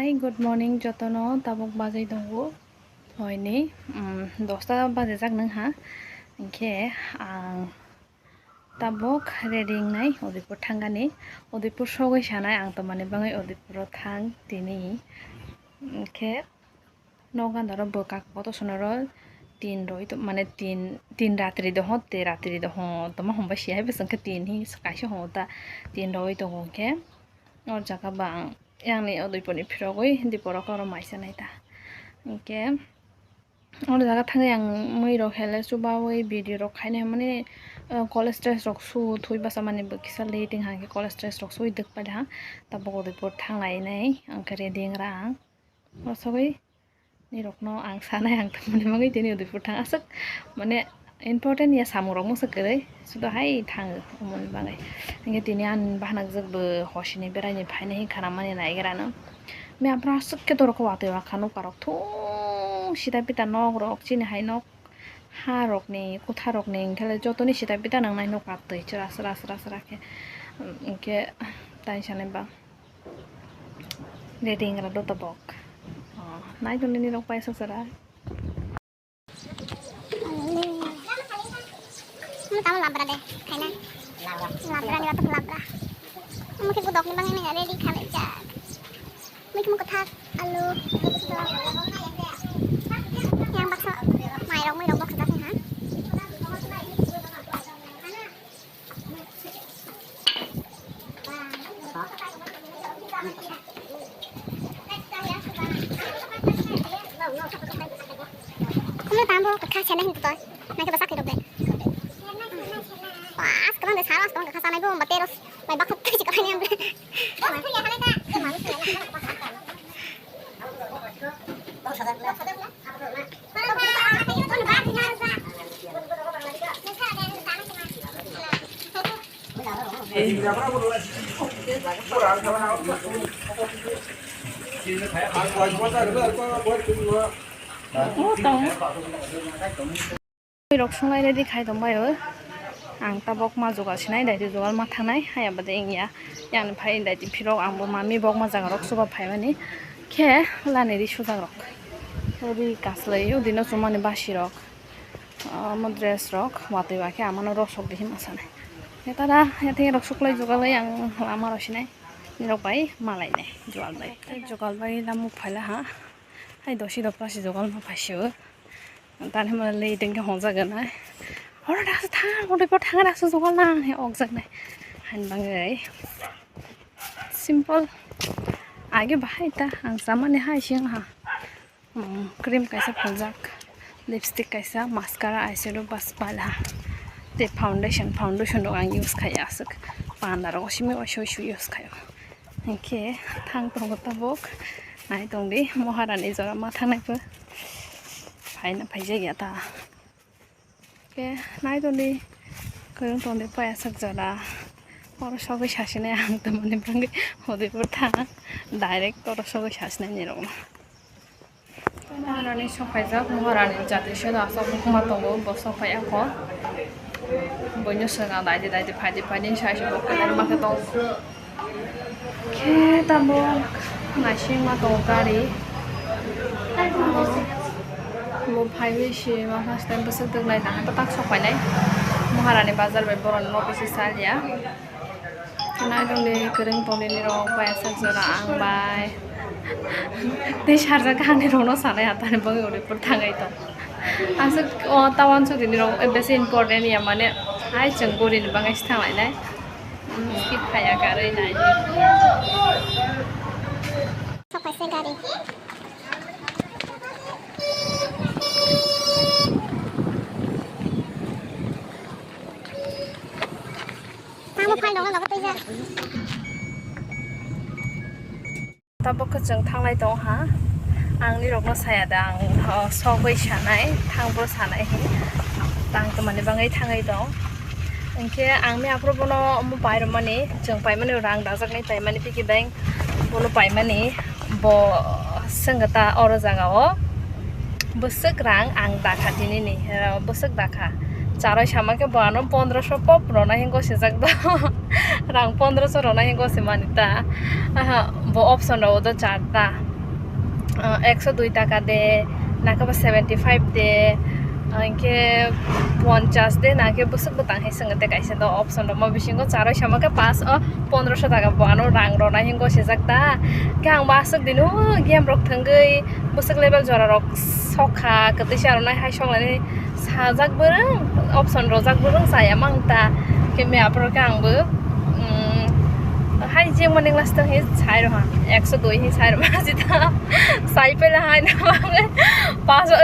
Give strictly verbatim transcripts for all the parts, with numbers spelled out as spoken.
Hey, good morning jotono, tabuk bajai tongo hoini, um, dosta bajajak nung ha, hinkhe ang tabuk ready wngnai Udaipur thangani, Udaipur sogwi sanai ang tomani bagwi Udaipuro thang tini, hinkhe. Nok gandaro bwkak kotor sonaro tin roi to, mane tin, tin ratri doho, te ratri doho, toma hwnba si hai bwswk khe tin hi kaisa hwngo ta, tin roi tongo khe. O jaga ba ang yani o Udaipurni phirogwi Diporo khe oro mai sanai ta. Hinkhe o jaga thangwi ang mui rok hele chubawi video rok khainai mani, o college dress rok su thui basa mani bo kisa late wngkha hinkhe college dress rok sui dwk paida ha. Tabuk Udaipur thanglai nai ang khe ready wngra ang. Bosogwi nirokno ang sanai ang tongmani bagwi tini Udaipur thang aswk mane important ya samung rok masa kwrwi sudo hai thango omoni bagwi. Hinkhe tini ani bahanajak bo hosini beraini phainai hinkha nangmani naigerano. Miyapra aswk khe dorok watwi wakha nokha rok thung sita pita nok rok chini hai nok. Ha rokni, kwtha rokni, hinkhe le jotoni sita pita nangnai nokha twi chwra, chwra, chwra, chwra khe, um, hinkhe tai sanai ba ready wngkha do tabok. Oh, nai tongdi nini rok paisa chwra. Ano tamo labra de, khaina. Labra ni bato labra. Omo khe godok ni bagwi nang ready khalai jak. Mikhumu kwthar, alu, yang baksa mairok muirok bo khajak wngkha. Khumui tamo kwthar sena hinto toi. Naikhe bwsa khairok de. Bas, kwbang de saro, as kwbang kwkha sanai bo, ba teros, bai baksa twi se kwbang yang. Rok sunglai ready khai tongbai o. Ang tabok ma jugal sinai, daiti jugal ma thangnai, haya bade wngya. Yang phai daiti phirok, ang bo mami bok ma jaga rok suba phaimani khe lani ri sujak rok. Ri kaslai o dino chumani basi rok. Omo dress rok watwi ba khe amano rosok de hima sanai. Tada yatheng rok suklai jugal ang lama rok sinai. Nirok bai malai nai jugal bai. Jugal bai lamuk phaila ha. Hai dosi dopra si jugal ma phaisio. Tani hwnba le tengke hongjago nai. Oro daksa thang, oro bo thang daksa jugal nang he okjak nai. Hani bagwi simple. Age bahai ta ang chamani hai sing ha. Hmm, cream kaisa phuljak, lipstick kaisa, mascara, eyeshadow, bas pala. Tei foundation, foundation rok ang use khai aswk. Panda rok simi waisa waisa use khai o. Hinkhe thang tongo tabuk. Nai tongdi, Moharani jora ma thangnai pho. Phaina phaijak ya ta. Khe nai tongdi, kwrwng tongdi paya sak jora. Oro sogwi sasinai ang tongmani bagwi Udaipur thang. Direct oro sogwi sasinai nirokno. Moharani sokphaijak, Moharani jati seno aswk hukuma tongo, bo sokphai akho. Boino swkang daidi daidi phaidi phaidi sai se bo kwlai ma khe tong. Khe tabuk naisingma tongo gari. Bo phaiwi se ma first time bwswk twk nai tang, hato tak sok painai. Moharani bazar bai borokni nok bisi saliya. Naitongdi kwrwng tongdi nirok bai aswk jora ang bai. Tei sarjak kha ang nirokno sanai, hatani bagwi Udaipur thangai tong. Aswk o town suri nirok besi important ya, mane hai chwng guri ni bagwi se thanglainai. Skip khaya karwi nai. Sok paisa gari. Tamo phai dong, logo tei ja. Tabuk khe chwng thanglai tong ha. Ang nirokno saya da, ang, o, sogwi sanai, thangbo sanai hin. Tang tongmani bagwi thangwi tong. Hinkhe ang mi aphuru bono omo pairwmani, chwng paimani rang dajaknai paimani piggy bank, bono paimani, bo swngkha ta oro jaga o. Bwswk rang ang dakha tinini, eh, bwswk dakha. Charwi sama khe bo ano pondroso pop rwna hinwi gosijak do. Rang pondroso rwna hinwi gosimani ta. Aha, bo option rw do charta. ah, ekso dui taka de, nakhe ba seventy five de, ah, hinkhe ponchas de, nakhe bwswk bwtang hai swngo tei kaisa do option rok mo bisingo charwi sama khe pass o pondroso taka bo ano rang rwnai hinwi gosijak ta. Khe ang bo aswk dino game rok thwngwi bwswk level jora rok sokha kwtwi se aronai hai soklainai sajak bwrwng option rojak bwrwng chaya mang ta. Khe me aphuru khe ang bo, mm, hai jengmani last o he sai rwha ekso dui he sai rwma jita sai pela hai na pass o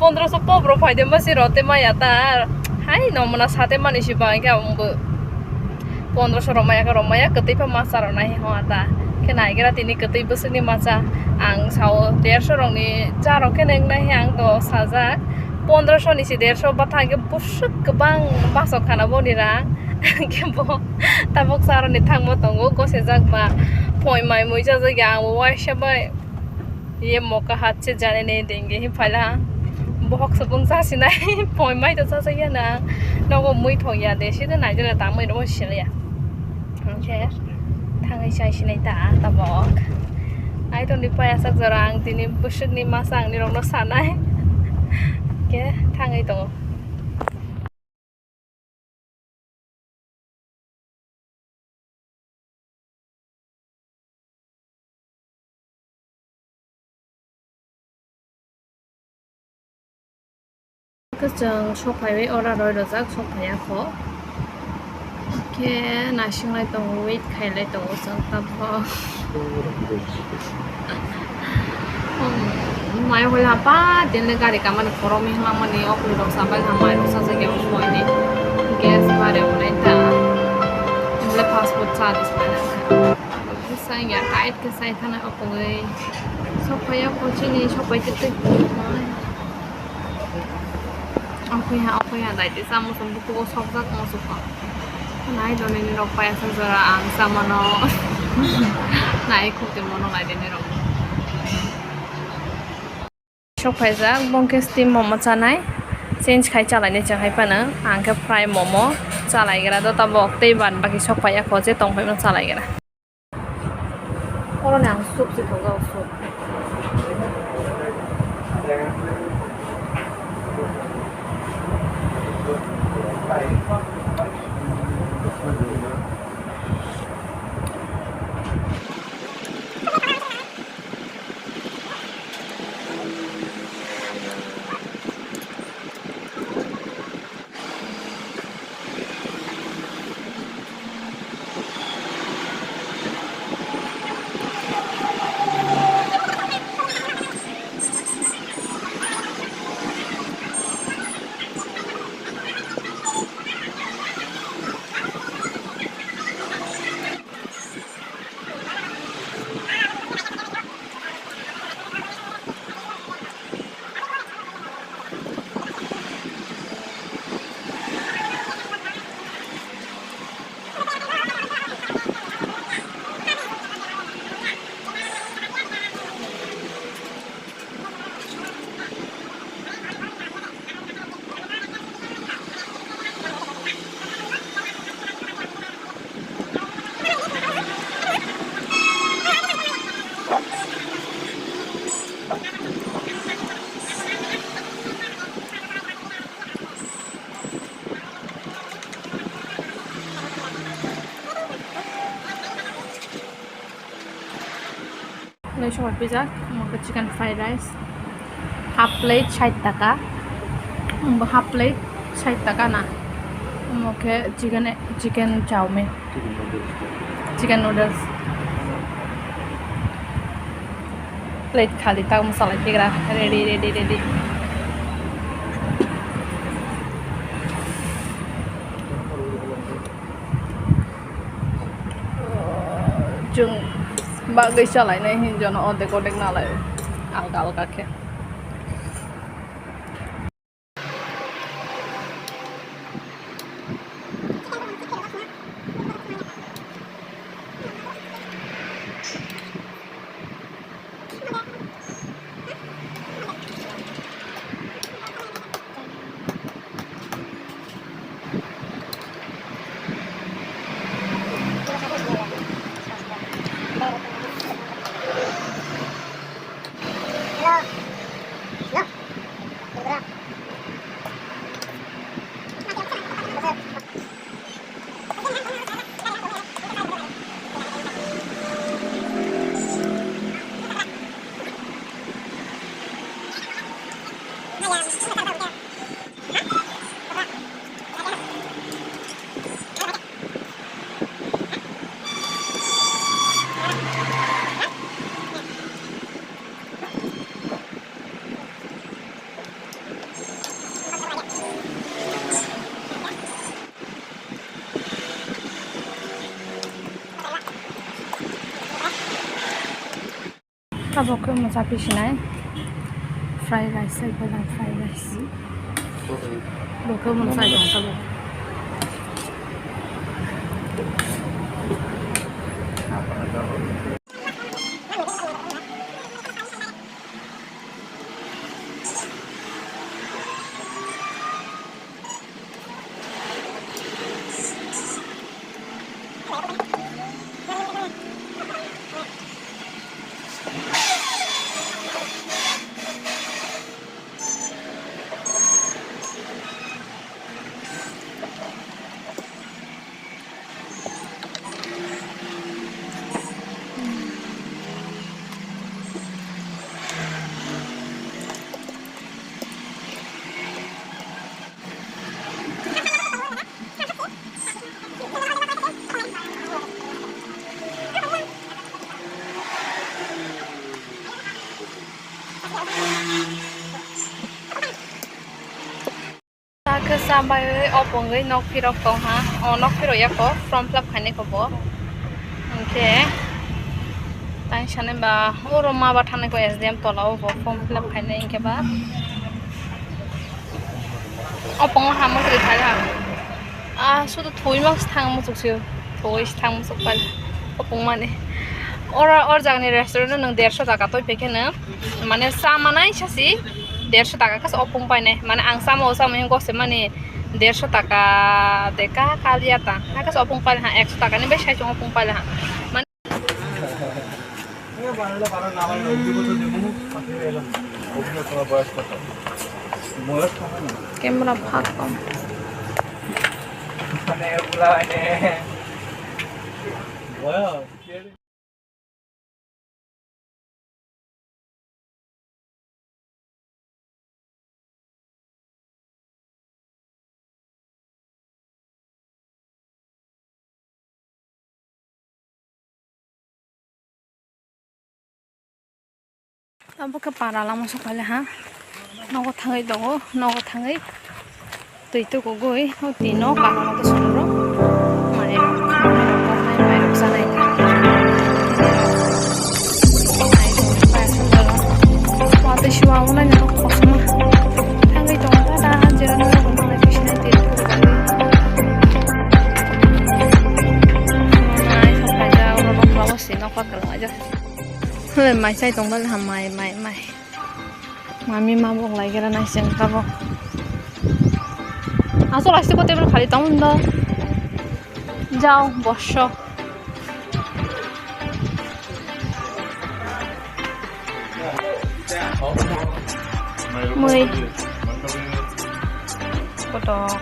pondroso pop rok phai de masi rote maya ta hai no mona sate mani si ba khe ang bo. Pondroso rok maya khe rok maya kwtwi pha masa rok nai ho ata khe naigra tini kwtwi bwswkni masa ang sao derso rokni cha rok khe neng nai ang to sajak pondroso ni si derso bwthang khe bwswk kwbang bachok khana boni rang khe bo tabuk cha rokni thangma tongo gosijak ba poi mai mui chajak ya ang bo waisa bai. Ye moka hat se jane ne denge hi phala. Bohok subung sa sinai poi mai to sa sa ya na. Nogo mui thong ya de sida nai jela ta mui no sila ya. Oke. Thangai sai sinai ta ta bok. Ai to ni paya sak jora ang tini busuk ni masa ang ni rok no sanai. Ke thangai to. Khe chwng sok phaiwi ora roi rwjak, sok phaiya kho. Khe naising lai tongo, wait khai lai tongo chwng tabuk. Mai hoi ha pa din le gari kamani khoroknwi hwnmani okni rok sabai ha mai rok sajak ya hwnmani gas bare hwnai ta. Hwnle fast food cha di sanai. Sa ya kait khe sai thana okongwi sok phaiya kho chini sok pai twi twi. Okhoi ha, okhoi ha, dai te samo song bukugo sokjak mo sukha. Nai do nini rok paya sa jora ang samano. Nai khuk te mono nai de nini rok. Sok phaijak, bongkhe steam momo chanai. Change khai chalainai chwng hai phano. Ang khe fry momo chalai gra do tabok tei ban baki sok phaiya kho je tong phaima chalai gra. Oro ni ang soup se thokjao, soup. Nai song pijak, omo khe chicken fried rice, half plate sait taka, omo half plate sait taka na, omo khe chicken, chicken chowmein, chicken noodles, plate khali tak mwsalai tigra, ready, ready, ready. Chwng bagwi chalainai hinwi jono ordek ordek nalai alka alka khe. Tabuk khe mwsa pisinai fried rice, sai bolang fried rice. Bo khe mwsa tong tabuk. Sakhe chambai o pongwi nok phirok tong ha. O nok phirok ya kho, form fill up khainai kho bo. Hinkhe tang sanai ba oro ma ba thangnai kho S D M tola o bo form fill up khainai hinkhe ba. O pongo ha mantri thai ha. Ah, sudu thui mak thang muchuk sio. Thui thang muchuk pal. O pong mani. Ora or jagni restaurant o nwng derso taka toi pekhe nwng. Mane sa manai sasi derso taka kas o pong painai. Mane ang samo samo yung gose mani derso taka de ka kalia ta. Ha kas o pong painai ha ekso taka ni bai sai o pong painai ha. Mane Camera phak tong. Abo khe para lama sokphaile ha. Nogo thangwi tongo, nogo thangwi twi tukugwi, o twi no kano no to songro. Mai rok, mai rok, mai rok sanai. Watwi suwa wngnaino kosom thangwi tongo, tada jera no rok wngkha nai bisinai twi tukugwi. Mai sokphaijak, oro rok lama si nokha kwlwng aijak. Hei, mai chai tong bale ha, mai, mai, mai. Mami ma bok lai gera nai seng tabok. Asol aste ko table khali tong do. Jao, bosso. Mui. Kotok.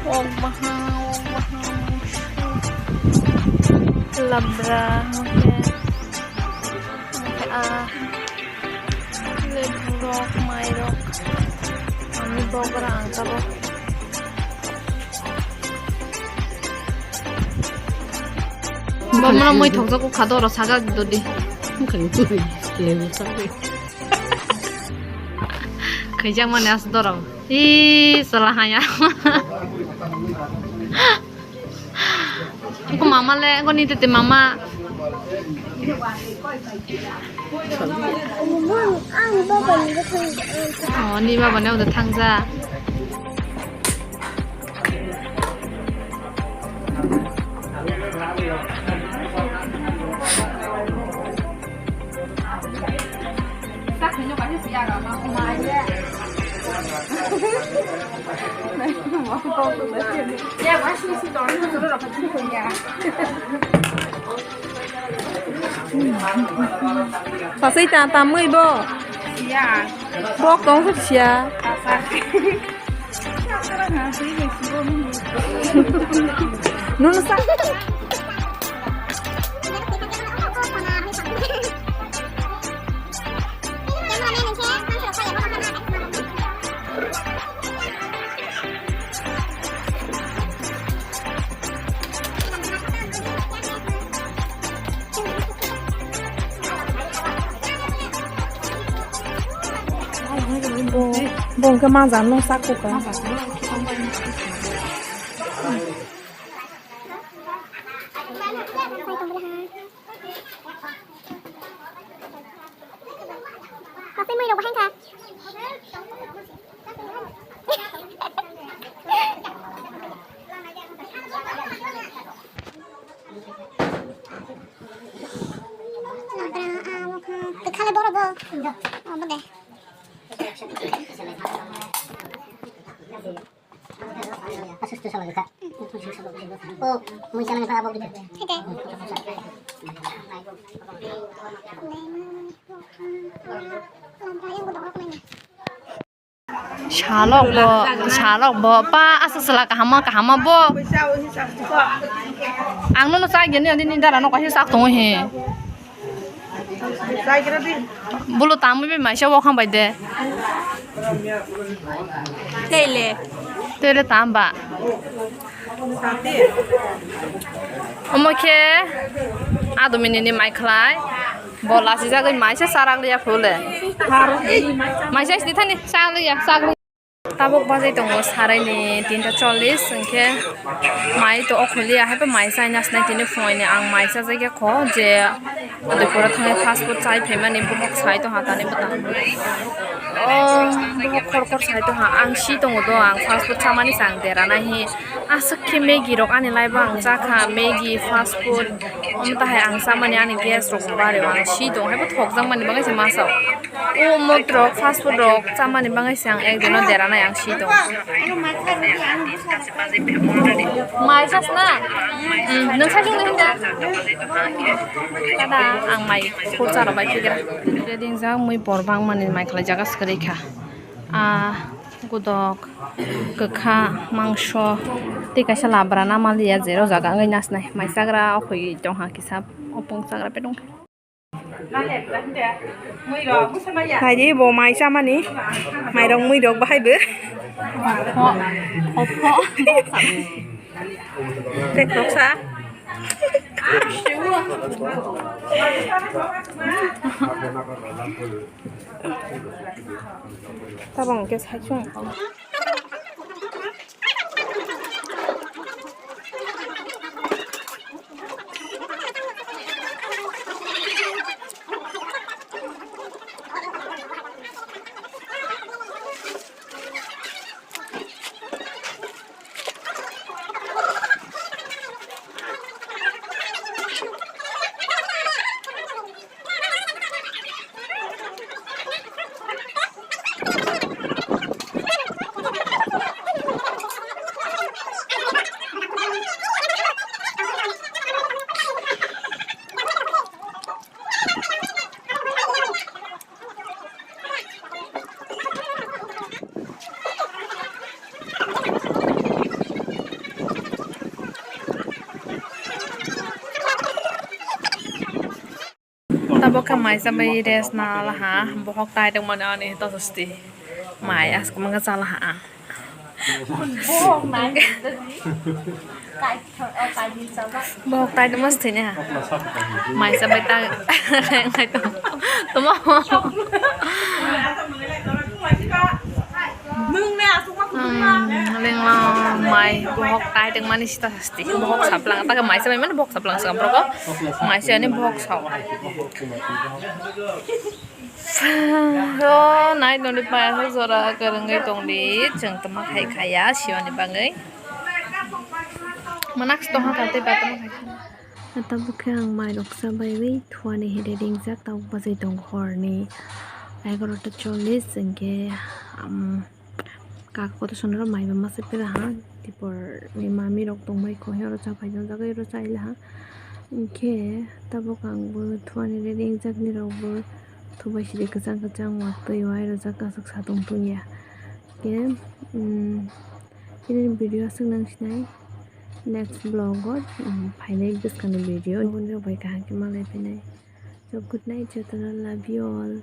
Wok baha, wok baha. Labra, oke. Oke, ah. Lebu rok, mai rok. Ani bogra ang tabok. Bomra moi thokjak kha doro saga dodi. Khaijak mani as doro. Ih, salah haya. Ko mama le, ko ni tete mama. Oh, ni baba ne udah thangja. Pasai ta tamwi bo. Siya. Bok tong siya. Nunu sa. Bo, bo hwnkhe manjak nung sak kukha. Hai, boro bo. Oh, bo de. Asusto sa lagi, Kak. Oh, mui sana pa abok gitu. Hai de. Salok bo, salok bo, pa asa sala kahama, kahama bo. Ang nono chai gini, ani ni dara no kaisa sak tongo he. Bulu tamwi bai maisa wok hambai de. Tele. Tele tamba. Omo khe adumini ni mai khlai. Bo lasi jagwi maisa sarak liya phule. Maisa sini thani sak liya, sak liya. Tabuk bajai tongo sarai ni tinta chollish, hwnkhe mai to okholiya, haibo mai chai nasnai tini phungai ni ang mai chajai khe kho je Udaipur o thangwi fast food chai phaimani bohok sai tongha tani bwtang. O bohok khor khor sai tongha, ang si tongo do, ang fast food chamani se ang dera nai hi. Aswk khe Maggie rok ani life o ang chakha, Maggie, fast food, omo tahai ang chamani ani gas rok bari o, ang si tongo, haibo thokjakmani bagwi se masa o. O mot rok, fast food rok chamani bagwi se ang ek dino dera nai, ang si tongo. Mai sas na? Hmm, nwng sai sung hinda. Kada ang mai khurcha rok bai phigra. Ready jak mui bor bang mani mai khlai jaga swkali kha. Ah, gudok, kwkha, mangso, tei kaisa labra na maliya, je o jaga wngwi nasnai. Mai chagra okhoi tongha kisa, opong chagra pedung. Naidi bo mai chamani, mairok muirok bahai bo. Opho, opho. Tei khoroksa. Tabang khe saichung. Tabok khe maisa bai rest na laha, bohok tai tongmani ani tojosti mai askama khe cha laha ang. Bohok tai tongma se thwini ha. Maisa bai ta lenglai tong. Tamo. Hmm, lengla mai bohok tai tongmani sita sasti. Bohok saplang ta maisa bai mani bohok saplang sa borok. Maisa ani bohok sa. O nai noni pai aswk jora kwrwngwi tongdi, chwng tongma khai khaya siwani bagwi. Manak tongha kha tei ba tongma khai khaya. Tabuk khe ang mairok cha baiwi thuani hede ringjak, tabuk bachai tongo horni egarota chollish, hwnkhe, um, Kaka koto sonoro maiba masa pera ha, tipor ni mami rok tongbai kho, he oro cha phai jagwi oro cha ila ha. Hinkhe tabuk ang bo thuani ready wngjak ni rok bo thubai sidi kwchang kwchang watwi wai rwjak aswk satung tungya. Hinkhe, um, chini video aswk nang sinai next vlog o, um, phainai bwskangni video o nini rok bai kaham khe malai phainai. So good night jotono, love you all.